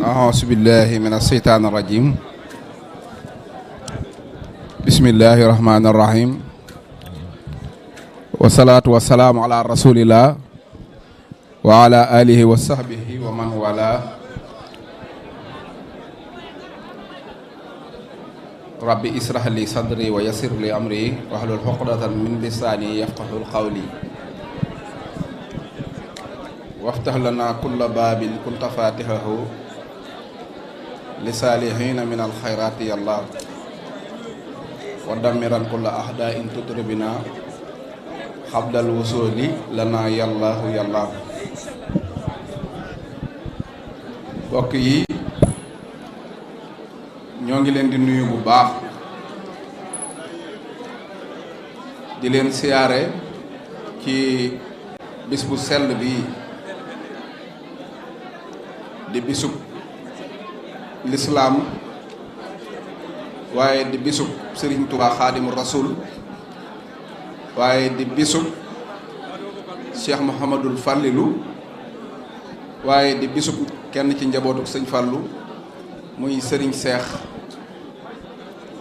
أعوذ بالله من الشيطان الرجيم بسم الله الرحمن الرحيم والصلاة والسلام على رسول الله وعلى آله وصحبه ومن والاه ربي اشرح لي صدري ويسر لي أمري واحلل عقدة من لساني يفقهوا قولي وافتح لنا كل باب كنت فاتحه لصالحين من الخيرات يا الله ودمرا كل أحداء تضربنا قبل الوصول لنا يا الله يا الله mbokk yi ñoo ngi leen di nuyu bu baax di leen siyaare ci bis bu sell bi di bisub lislaam waaye di bisub Sëriñ Tuubaa Xaadimu Rasuul waaye di bisub Cheikh Mouhamadul Fallilu waaye di bisub kenn ci njabootu sëñ Fallu muy Sëriñ Seex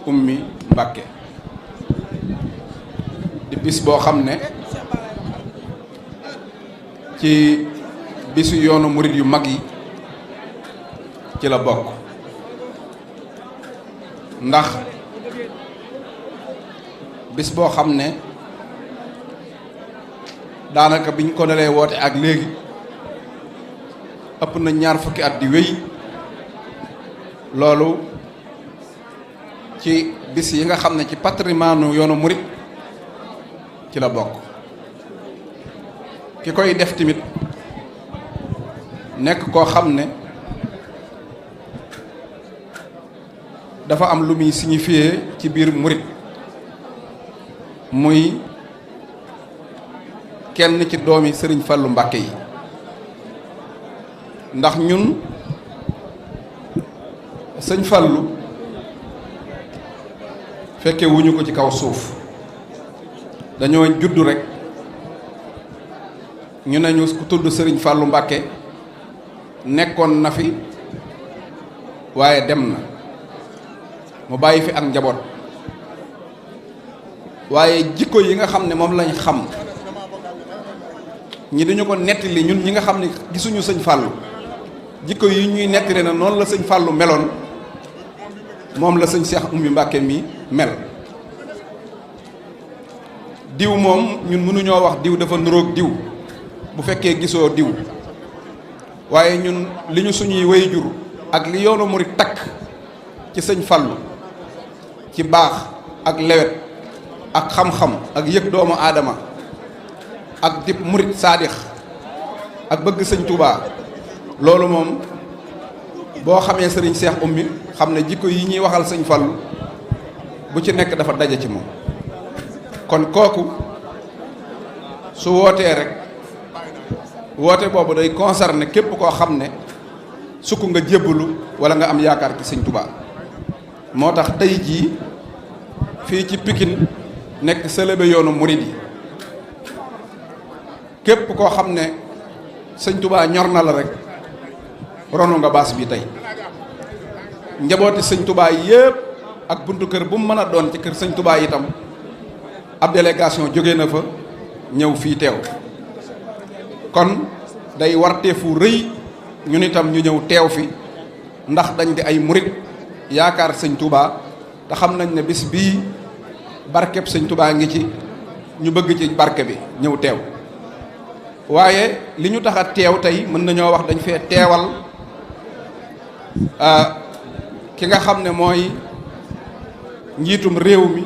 Ummi Mbàkke di bis boo xam ne ci bisu yoonu murit yu mag yi ci la bokk ndax bis boo xam ne daanaka biñ ko dalee woote ak léegi ëpp na ñaar fukki at di wéy loolu ci bis yi nga xam ne ci patrimoine yoonu murit ci la bokk ki koy def tamit nekk koo xam ne dafa am lu muy signifié ci biir murit muy kenn ci doomi Sëriñ Fallu Mbàkke yi ndax ñun sëñ Fallu fekke wuñu ko ci kaw suuf dañoo juddu rek ñu ne ñu ku tudd Sëriñ Fallu Mbàkke nekkoon na fi waaye dem na mu bàyyi fi ak njaboot waaye jikko yi nga xam ne moom lañ xam ñi dañu ko nettali ñun ñi nga xam ne gisuñu sëñ Fallu jikko yi ñuy nettali na noonu la sëñ Fallu meloon moom la sëñ Seex Ummi Mbàkke mi mel diw moom ñun mënuñoo wax diw dafa nuroog diw bu fekkee gisoo diw waaye ñun li ñu suñuy waajur ak li yoonu murit takk ci sëñ Fallu ci baax ak lewet ak xam-xam ak yëg doomu aadama ak dib murit saadix ak bëgg sëñ Touba loolu moom boo xamee sëriñ Seex Ummi xam ne jikko yi ñuy waxal sëñ Fallu bu ci nekk dafa daje ci moom kon kooku su wootee rek woote boobu day concerné képp koo xam ne sukk nga jébbalu wala nga am yaakaar ci sëñ Touba moo tax tey jii fii ci Pikine nekk sëlëbe yoonu murid yi képp koo xam ne sëñ Touba ñor na la rek ronu nga baas bi tey njabooti sëñ Touba yépp ak buntu kër bu mu mën a doon ci kër sëñ Touba itam ab délégation jóge na fa ñëw fii teew kon day warteefu rëy ñun itam ñu ñëw teew fi ndax dañ di ay murid yaakaar sëñ Touba te xam nañ ne bis bii barkeb sëñ Touba ngi ci ñu bëgg ci barke bi ñëw teew waaye li ñu tax a teew tey mën nañoo wax dañ fee teewal ki nga xam ne mooy njiitum réew mi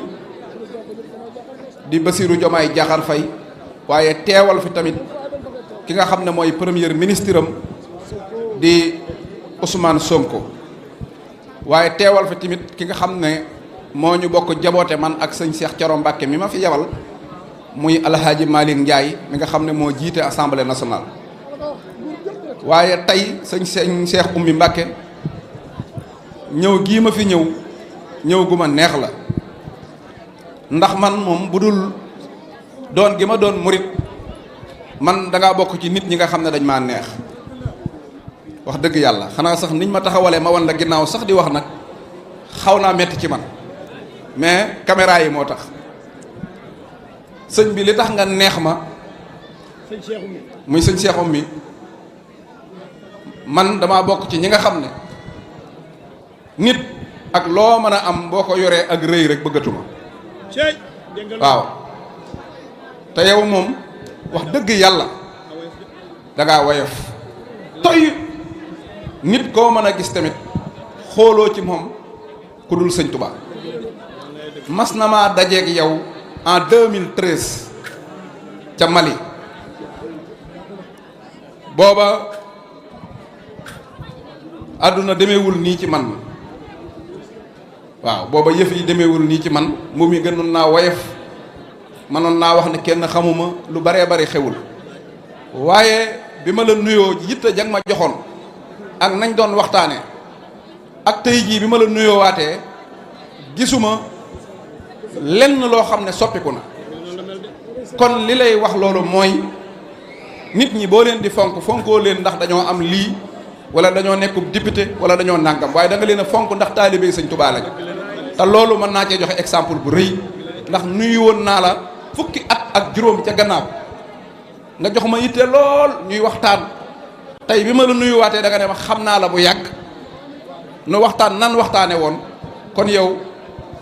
di Bassirou Diomaye Diakhar Faye waaye teewal fi tamit ki nga xam ne mooy premier ministre am di Ousmane Sonko waaye teewal fi tamit ki nga xam ne moo ñu bokk jaboote man ak sëñ Cheikh Thioro Mbacke mi ma fi yabal muy Alhaaji Malick Ndiaye mi nga xam ne moo jiite assemblée nationale waaye tey sëñ Cheikh Ummi Mbacke ñëw gii ma fi ñëw gu ma neex la ndax man moom bu dul doon gi ma doon murit man da ngaa bokk ci nit ñi nga xam ne dañ maa neex wax dëgg yàlla xanaa sax niñ ma taxawalee ma wan la ginnaaw sax di wax nag xaw naa metti ci man mais caméra yi moo tax sëñ bi li tax nga neex ma muy sëñ Cheikh Oumy man damaa bokk ci ñi nga xam ne nit ak loo mën a am boo ko yoree ak rëy rek bëggatuma waaw te yow moom wax dëgg yàlla dangaa woyof toy nit koo mën a gis tamit xooloo ci moom ku dul sëñ Touba mas na maa dajeeg yow en 2013 ca Mali booba àdduna demeewul nii ci man waaw booba yëf yi demeewul nii ci man moom yi gënoon naa woyof mënoon naa wax ne kenn xamuma lu baree bari xewul waaye bi ma la nuyoo yitte jang ma joxoon ak nañ doon waxtaane ak tey jii bi ma la nuyoo waatee gisuma lenn loo xam ne soppiku na kon li lay wax loolu mooy nit ñi boo leen di fonk fonkoo leen ndax dañoo am lii wala dañoo nekkub député wala dañoo nàngam waaye da nga leen a fonk ndax taalibe sëñ Touba lañ te loolu mën naa cee joxe exemple bu rëy ndax nuyu woon naa la fukki at ak juróom ca gannaaw nga jox ma yitte lool ñuy waxtaan tey bi ma la nuyuwaatee da nga ne ma xam naa la bu yàgg nu waxtaan nan waxtaane woon kon yow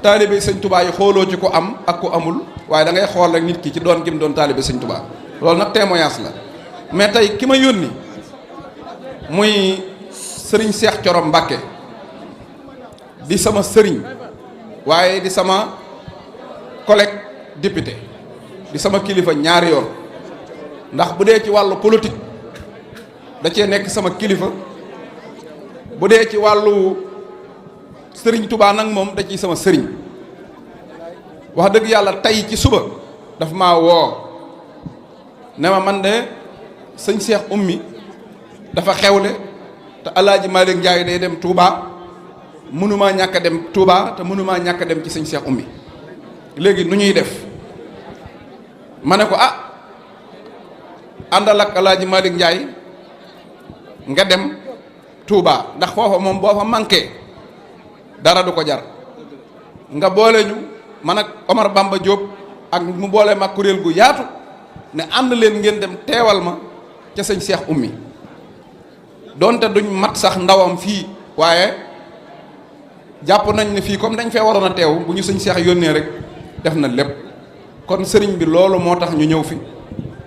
taalibe sëñ Touba yi xooloo ci ku am ak ku amul waaye da ngay xool rek nit ki ci doon gim doon taalibe sëñ Touba loolu nag témoignage la mais tey ki ma yónni muy sëriñ Cheikh Thioro Mbacké di sama sëriñ waaye di sama collègue député di sama kilifa ñaari yoon ndax bu dee ci wàllu politique da cee nekk sama kilifa bu dee ci wàllu sëriñ Touba nag moom da ciy sama sëriñ wax dëgg yàlla tey ci suba daf maa woo ne ma man de sëñ Cheikh Oumy dafa xewle te Alaaji Malick Ndiaye day dem Touba mënumaa ñàkk a dem Touba te mënumaa ñàkk a dem ci sëñ Cheikh Oumy léegi nu ñuy def ma ne ko àndal ak Alaaji Malick Ndiaye nga dem Touba ndax foofa moom boo fa manqué dara du ko jar nga boole ñu man ak Omar Bamba Diop ak mu boole ma kuréel gu yaatu ne ànd leen ngeen dem teewal ma ca sëñ Cheikh Oumy donte duñ mat sax ndawam fii waaye jàpp nañ ne fii comme dañ fee waroon a teew bu ñu sëñ Cheikh yónnee rek def na lépp kon sëriñ bi loolu moo tax ñu ñëw fi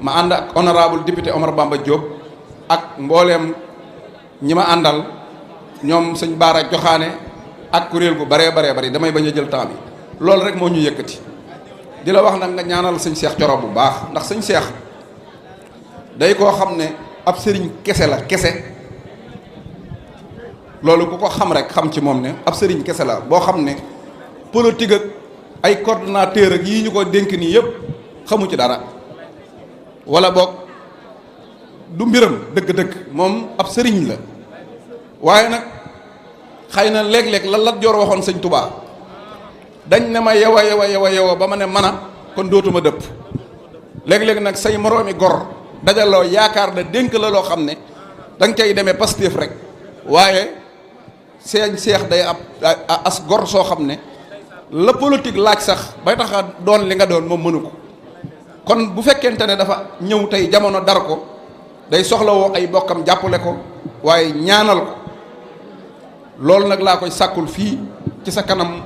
ma ànd ak honorable député Omar Bamba Diop ak mbooleem ñi ma àndal ñoom sëñ Baara Joxaane ak kuréel gu baree bari damay bañ a jël temps bi loolu rek moo ñu yëkkati di la wax nag nga ñaanal sëñ Cheikh Thioro bu baax ndax sëñ Cheikh day koo xam ne ab sëriñ kese la kese loolu ku ko xam rek xam ci moom ne ab sëriñ kese la boo xam ne politique ak ay coordonnateur ak yii ñu ko dénk nii yëpp xamu ci dara wala boog du mbiram dëgg-dëgg moom ab sëriñ la waaye nag xëy na léeg-léeg la Lat Joor waxoon sëñ Touba dañ ne ma yewa ba ma ne mana kon dootuma dëpp léeg-léeg nag say moroomi gor dajaloo yaakaar na dénk la loo xam ne da nga cay demee Pastef rek waaye seen seex day ab as gor soo xam ne la politique laaj sax bay tax a doon li nga doon moom mënu ko kon bu fekkente ne dafa ñëw tey jamono dar ko day soxlawoo ay bokkam jàppale ko waaye ñaanal ko loolu nag laa koy sàkkul fii ci sa kanam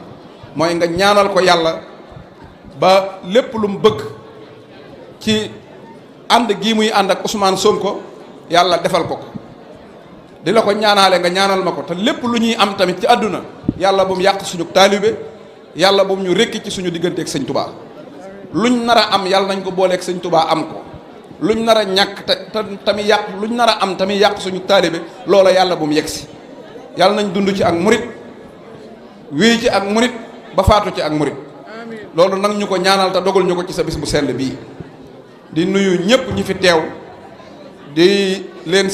mooy nga ñaanal ko yàlla ba lépp lu mu bëgg ci ànd gii muy ànd ak Ousmane Sonko yàlla defal ko di la ko ñaanaale nga ñaanal ma ko te lépp lu ñuy am tamit ci àdduna yàlla bu mu yàq suñu taalibe yàlla bu mu ñu rekki ci suñu digganteeg sëñ Touba luñ nar a am yàlla nañ ko booleeg sëñ Touba am ko luñ nar a ñàkk te tamit yàq luñ nar a am tamit yàq suñu taalibe loola yàlla bu mu yegg si yàlla nañ dund ci ak murit wéy ci ak murit ba faatu ci ak murit loolu nag ñu ko ñaanal te dogal ñu ko ci sa bis bu sell bii di nuyu ñëpp ñi fi teew di leen